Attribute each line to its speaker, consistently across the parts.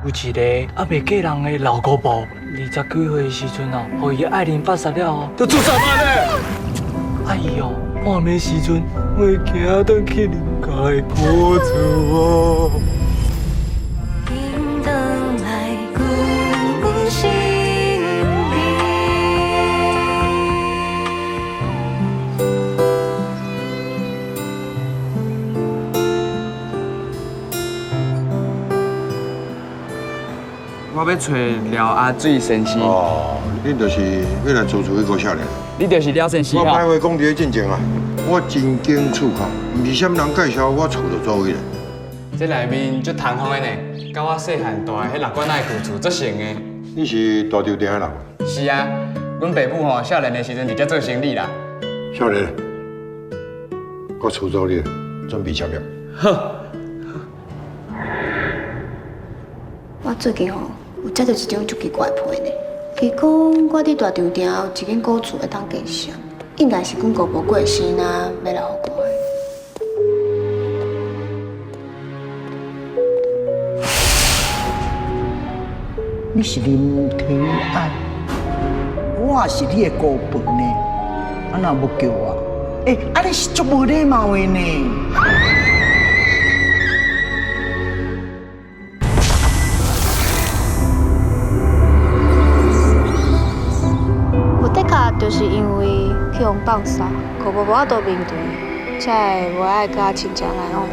Speaker 1: 有一个猶未嫁人的老姑婆，20幾歲的時陣哦，予伊的愛人拍殺了後，就自殺嘛咧。啊伊哦，半暝時陣會行轉去林家的古厝哦。
Speaker 2: 緊轉來阮身邊。
Speaker 3: 我欲揣廖阿水先生。
Speaker 4: 哦，恁就是欲來租厝彼個少年。
Speaker 3: 你就是廖先生。
Speaker 4: 我歹話講佇咧進前啊，我真經厝口，毋是啥物人介紹我厝就租去咧。
Speaker 3: 這內面足通風的呢，佮我細漢蹛佇彼六館仔的舊厝足像的。
Speaker 4: 你是大稻埕的人？
Speaker 3: 是啊，阮爸母吼少年的時陣佇遮做生理啦。
Speaker 4: 少年，我厝租你，準備簽約。
Speaker 3: 好。
Speaker 5: 我最近吼有接著一張足奇怪的批呢，伊講我佇大稻埕有一間古厝會當繼承，應該是阮姑婆過身啊，欲來予我的。
Speaker 6: 你是林庭安，我是你的姑婆呢，啊若無叫我？欸，啊你是足無禮貌的呢。
Speaker 5: 無的確就是因為去予放殺，姑婆無法度面對，才會無愛佮親情來往。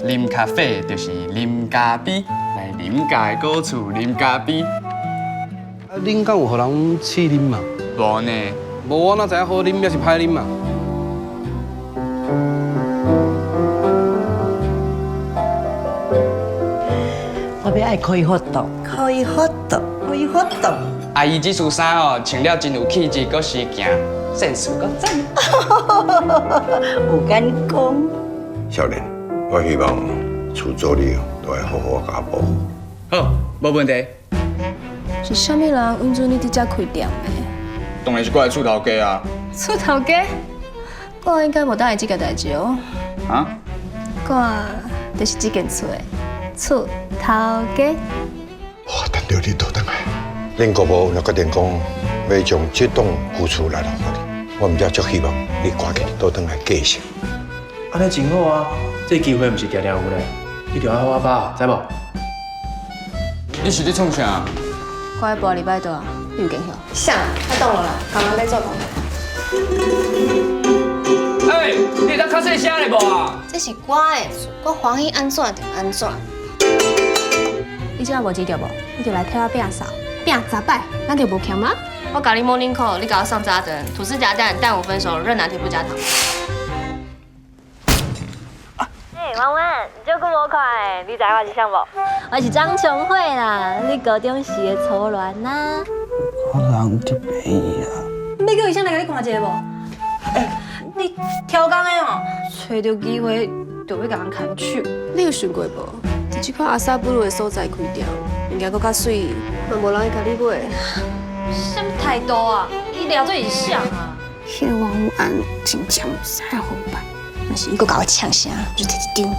Speaker 3: 啉咖啡就是啉咖啡，來林家的古厝啉咖啡。
Speaker 7: 啊，恁敢有予人試啉嘛？
Speaker 3: 無呢。
Speaker 7: 無我哪知影好啉抑是歹啉嘛？
Speaker 8: 我欲愛可以發動，
Speaker 9: 可以發動，可以發動。
Speaker 3: 阿姨這束衫哦，穿了真有氣質，閣時行，sense閣讚。
Speaker 9: 有敢講？
Speaker 4: 少年，我希望厝租你都會好好共保護。
Speaker 3: 好，無問題。
Speaker 5: 是啥物人允准你佇遮開店的？
Speaker 3: 當然是我的厝頭家啊。
Speaker 5: 厝頭家？我應該無答應這件代誌哦。
Speaker 3: 啊？
Speaker 5: 我就是這間厝的厝頭家。
Speaker 4: 我等著你倒轉來。恁姑婆若決定講欲將這棟舊厝來留予你，我毋才足希望你趕緊倒轉來繼承。
Speaker 10: 按呢真好啊，這機會毋是定定有咧，你著愛好好把握，知無？
Speaker 3: 你是咧創啥？
Speaker 5: 我欲跋禮拜桌啊，你有見曉？啥？太凍了啦，剛剛欲做工。
Speaker 3: 欸，你會當較細聲咧無啊？
Speaker 5: 這是我的厝，我歡喜按怎就按怎。你這無錢著無？你就來替我摒掃，摒10擺，咱就無欠啊。我共你 morning call，你共我送早餐，吐司夾蛋，蛋五分熟，熱拿鐵不加糖。
Speaker 11: 欸，婉婉，你足久無看的，你知我是啥無？
Speaker 12: 我是張瓊慧啦，你高中時的初戀啦。
Speaker 13: 我人佇病院啊。
Speaker 14: 欲叫醫生來共你看一下無？欸，你超工的哦，揣著機會就欲共人牽手。
Speaker 5: 你有想過無？佇這款阿薩布魯的所在開店，物件閣較媠，嘛無人會共你買。
Speaker 14: 啥物態度啊？你掠做是啥啊？
Speaker 5: 彼個王安真正毋知影好辦，若是伊閣共我嗆聲，我就提一張。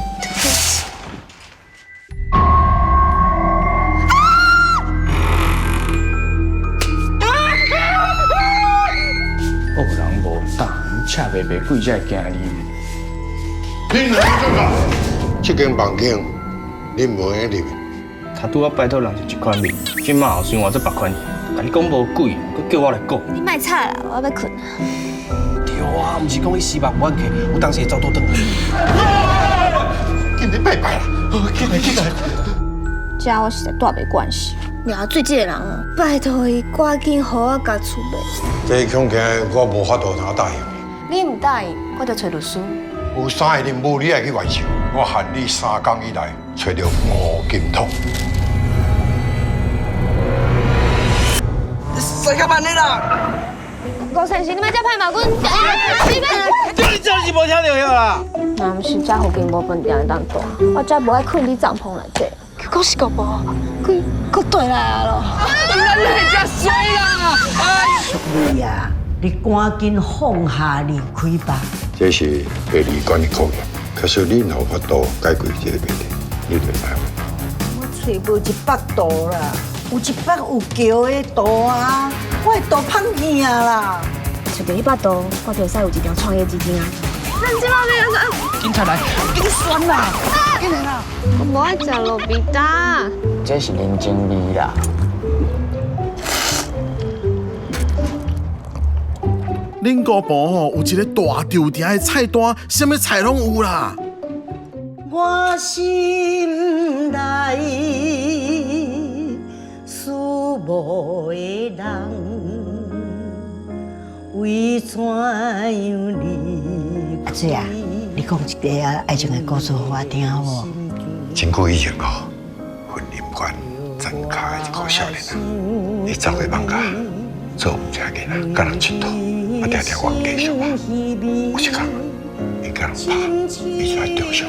Speaker 3: 惡人無膽，赤白白鬼才會驚你。
Speaker 4: 恁兩个創啥？這間房間，恁無閒入去。
Speaker 10: 他拄仔拜託人是這款面，這馬後生活做別款。共你講無鬼，閣叫我來講。
Speaker 5: 你莫吵啦，我欲睏。
Speaker 7: 對啊，毋是講伊四百五萬客，有當時會走倒轉來。
Speaker 4: 緊來拜拜啦！緊來緊來。
Speaker 5: 這我實在蹛袂慣勢。掠水這个人哦，拜託伊趕緊予我共厝賣。
Speaker 4: 這恐驚我無法度通答應
Speaker 5: 你。你毋答應，我就揣律師。
Speaker 4: 有三个任務你愛去完成，我限你3工以內揣著五金桶。
Speaker 13: 使較慢的啦！
Speaker 5: 吳先生，你莫遮拍罵阮！
Speaker 13: 你真是無聽著曉啦！
Speaker 5: 若毋是遮附近無飯店會當蹛，我才無愛睏佇帳篷內底。結果是個無，鬼閣綴來啊囉！
Speaker 3: 咱來遮衰啦！哎
Speaker 9: 淑美啊，你趕緊放下離開吧。
Speaker 4: 這是第二關的考驗，可是你若有法度解決這個問題，你就會使。
Speaker 9: 我揣無一百度啦，有一百有橋的度啊，我的度芳去啊啦。
Speaker 5: 揣著彼百度，我就會使有一張創業基金啊。
Speaker 6: 警察來，緊算啦，緊來啦！
Speaker 5: 我無愛食路邊摊。
Speaker 10: 這是人情味啦。
Speaker 15: 恁姑婆吼有一个大稻埕的菜單，啥物菜攏有啦。
Speaker 9: 我心內思慕的人，為怎樣離？阿水啊，你講一個啊愛情的故事予我聽好無？
Speaker 4: 真久以前哦，雲林縣增卡的一個少年啊，伊走過艋舺做毋正囡仔，佮人𨑨迌，啊，定定冤家相拍。有一工，伊共人拍，伊就來釣上，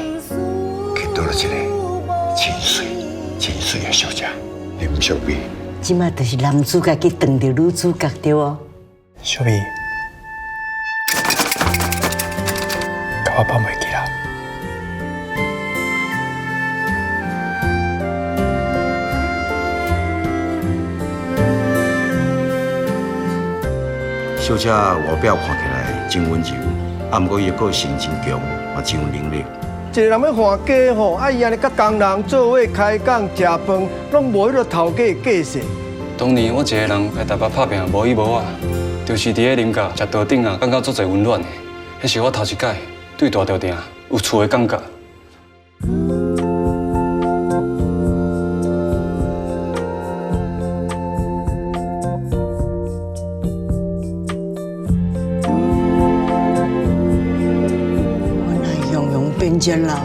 Speaker 4: 見到了一個真媠、真媠的小姐林淑美。
Speaker 9: 這擺就是男主角去撞著女主角對無？
Speaker 1: 淑美，共我放袂記啦。
Speaker 7: 小姐外表看起來真溫柔，啊，毋過伊的個性真強，嘛真有能力。
Speaker 13: 一個人欲換家吼，啊伊按呢佮工人做伙開講食飯，攏無彼个頭家的個性。
Speaker 3: 當年我一個人來台北拍拚，無依無我，就是佇咧林家食桌頂啊，感覺足濟溫暖的。彼是我頭一擺對大稻埕有厝的感覺。
Speaker 9: 原來雄雄變這老。